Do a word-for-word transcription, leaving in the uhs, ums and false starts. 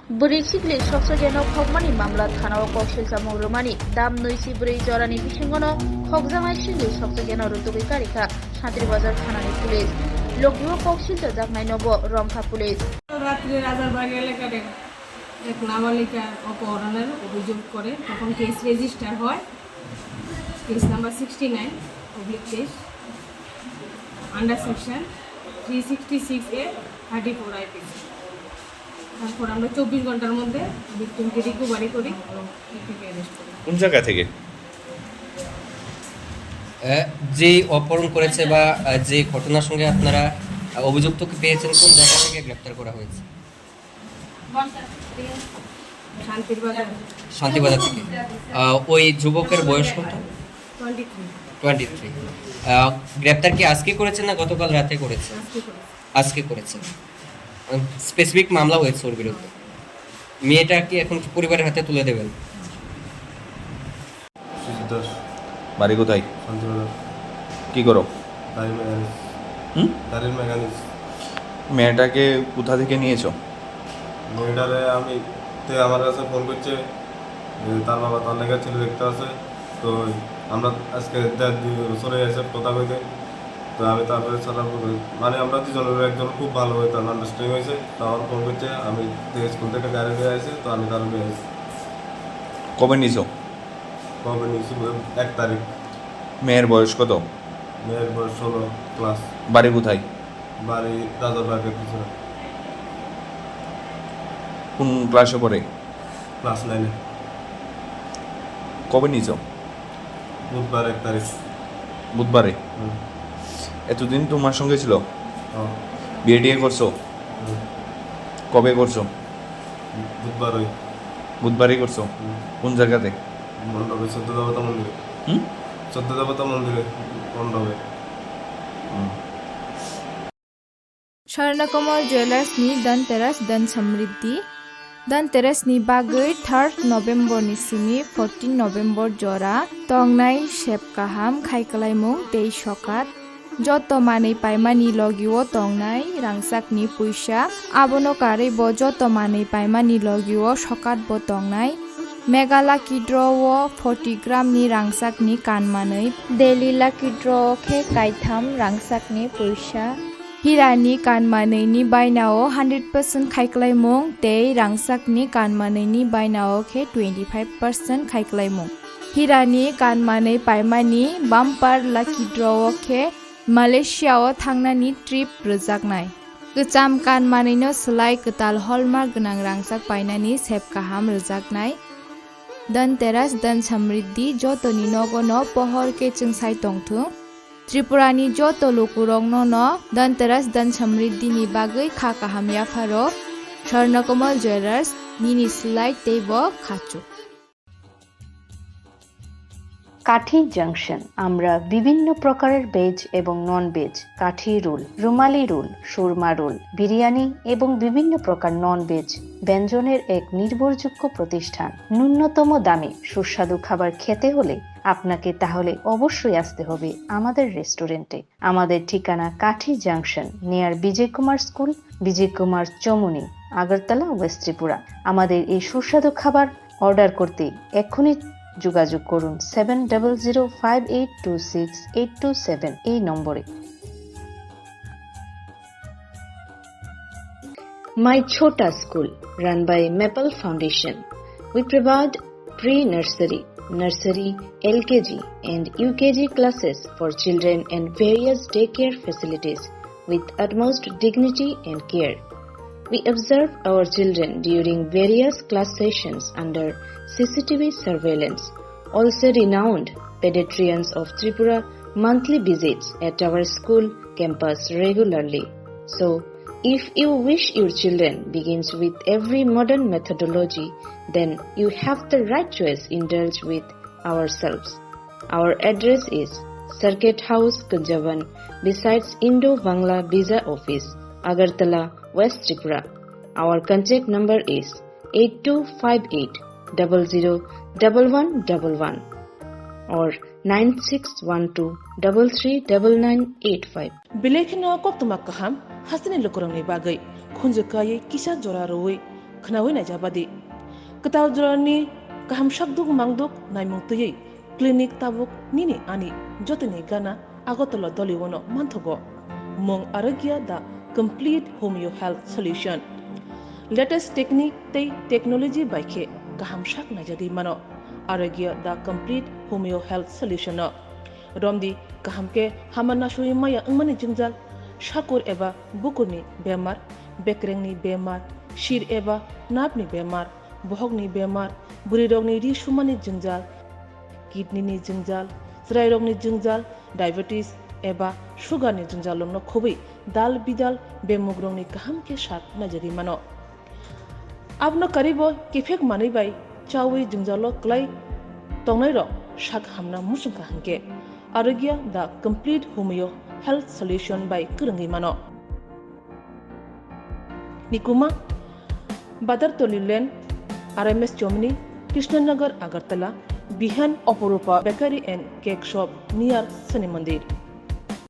Bwrwi sikli soksokjano khokmani mamla thanao koksil chamung rwmani dam nwi si bwrwi jorani bisingono khokjaknai sikli soksokjano rwtugwi karikha Santri Bazar thanani police. Logio koksil chajaknainobo romkha police. রাত্রে রাজারবাগ এলাকার এক, এক নাবালিকা অপহরণের অভিযোগ করে, তখন case register হয়। Case number sixty nine oblique তেইশ, under section three sixty six A thirty four IPC. তারপর আমরা চব্বিশ ঘন্টার মধ্যে ভিকটিমকে রিকভারি করি এবং এটাকে অ্যারেস্ট করি। কোন জায়গা থেকে? আহ, যে অপহরণ করেছে বা, আহ, যে ঘটনার সঙ্গে আপনারা, আহ, অভিযুক্তকে পেয়েছেন, কোন জায়গা থেকে গ্রেপ্তার করা হয়েছে? শান্তির বাজার। শান্তিবাজার থেকে। আহ, ওই যুবকের বয়স কত? Twenty three. Twenty three. আহ, গ্রেপ্তার কি আজকে করেছে না গতকাল রাতে করেছে? আজকে করেছে। আজকে করেছে। স্পেসিফিক মামলা হয়েছে ওর বিরুদ্ধে। মেয়েটা কি এখন পরিবারের হাতে তুলে দেবেন? সুজিত দাস। বাড়ি কোথায়? শান্তিবাজার। কি করো? গাড়ি মেকানিক। হুম? গাড়ির মেকানিক। মেয়েটাকে কোথা থেকে নিয়েছো? মেয়েটারে আমি, তে আমার কাছে ফোন করছে যে তার বাবা তার নাকি ছেলে দেখতে আছে। তো আমরা আজকে দেড় দুই বছরে এসে কথা কইতে, তো আমি তারপরে সারা, মানে, আমরা দুজনের একজন খুব ভালো হয়ে তার আন্ডারস্ট্যান্ডিং হয়েছে। তো আমার ফোন করছে, আমি তো স্কুল থেকে গাড়ি নিয়ে আসি, তো আমি তার নিয়ে আসি। কবে নিছো? কবে নিয়েছি? এক তারিখ। মেয়ের বয়স কত? মেয়ের বয়স ষোলো ক্লাস। বাড়ি কোথায়? বাড়ি রাজারবাগের পিছনে। কোন ক্লাসে পড়ে? ক্লাস নাইনে। কবে নিছো? বুধবার এক তারিখ। বুধবারে? হুম। এতদিন তোমার সঙ্গে ছিল? হ্যাঁ। বিয়ে টিয়ে করছো? হুম। কবে করছো? বুধবার ওই। বুধবারই করছো? হুম। কোন জায়গাতে? মণ্ডপে, সত্যদেবতা মন্দিরে। হুম? সত্যদেবতা মন্দিরে, মণ্ডপে। হুম। Swarnakomal Jewellers ni Dhanteras Dhan Samriddhi. Dhanteras ni bagwi third November ni simi fourteen November jora tongnai sep kaham khai kwlaimung tei sokat. Joto manwi paimani logio tongnai rangchakni puisa, abono karwi bo joto manwi paimani logio sokat bo tongnai. Mega Lucky Draw o forty gram ni rangchakni kan manwi, Daily Lucky Draw o khe kaitham rangchakni puisa. Hirani kan manwi ni bainao hundred percent khai kwlaimung tei rangchakni kan manwi ni bainao khe twenty five percent khai kwlaimung. Hirani kan manwi paimani bumper lucky draw o khe Malaysia o thangnani trip rwjaknai. Kwcham kan manwino swlai kwtal hallmark gwnang rangchak painani sep kaham rwjaknai. Dhanteras Dhan Samriddhi jotoni nogono pohor khe chwngsai tongthung. Tripurani joto lukurokno no Dhanteras Dhan Samriddhi ni bagwi kha kaham yapharo. Swarnakomal Jewellers, nini swlai teibo khachuk. কাঠি জাংশন। আমরা বিভিন্ন প্রকারের ভেজ এবং non veg, কাঠি রোল, রুমালি রোল, সুরমা রোল, বিরিয়ানি এবং বিভিন্ন প্রকার non veg ব্যঞ্জনের এক নির্ভরযোগ্য প্রতিষ্ঠান। ন্যূনতম দামে সুস্বাদু খাবার খেতে হলে আপনাকে তাহলে অবশ্যই আসতে হবে আমাদের রেস্টুরেন্টে। আমাদের ঠিকানা কাঠি junction, near Bijoy Kumar school, Bijoy Kumar Chowmuhani, Agartala, west Tripura. আমাদের এই সুস্বাদু খাবার অর্ডার করতে এক্ষুনি যোগাযোগ করুন seven double zero five eight two six eight two seven এই নম্বরে। My Chhota School, run by Maple Foundation. We provide pre-nursery, nursery, L K G and U K G classes for children and various daycare facilities with utmost dignity and care. We observe our children during various class sessions under C C T V surveillance. Also, renowned pediatricians of Tripura monthly visits at our school campus regularly. So, if you wish your children begins with every modern methodology, then you have the right choice. Indulge with ourselves. Our address is Circuit House, Kunjaban, besides Indo-Bangla Visa Office, Agartala, West Tripura. Our contact number is eight two five eight double zero double one double one or nine six one two double three double nine eight five. Belai kheno koktwma kaham hasteni lukurokni bagwi khunju kaiwi kisa jora rwui khnaui naijabadi. Kwtal jorani kaham sakduk mangduk naimung twiwi clinic tabuk nini ani jotoni gana Agartala Doliwono manthogo. Mung Arogya the complete homeo health solution. Latest technique tei technology bai khe kaham sak naijagwi mano. Arogya the complete homeo health solution no. Romdi kaham khe hama nasui maya wngmani jwngjal, sakur eba bukurni bemar, bekrengni bemar, sir eba napni bemar, bohokni bemar, bwrwirokni ri sumani jwngjal, kidney ni jwngjal, chwrairokni jwngjal, diabetes eba sugar ni jwngjal rokno khobwi dal bidal bemugrokni kaham khe sak naijagwi mano. Abono karibo kiphek manwi bai chawi jwngjalo kwlai tongnairok sak hamna muchungkha hwnkhe Arogya the complete homeo health solution bai kwrwngwi mano. Nikuma, Badartoli Lane, R M S Chomni, Krishnanagar, Agartala, Bihan, Oporupa Bakery and Cake Shop near Shani Mandir.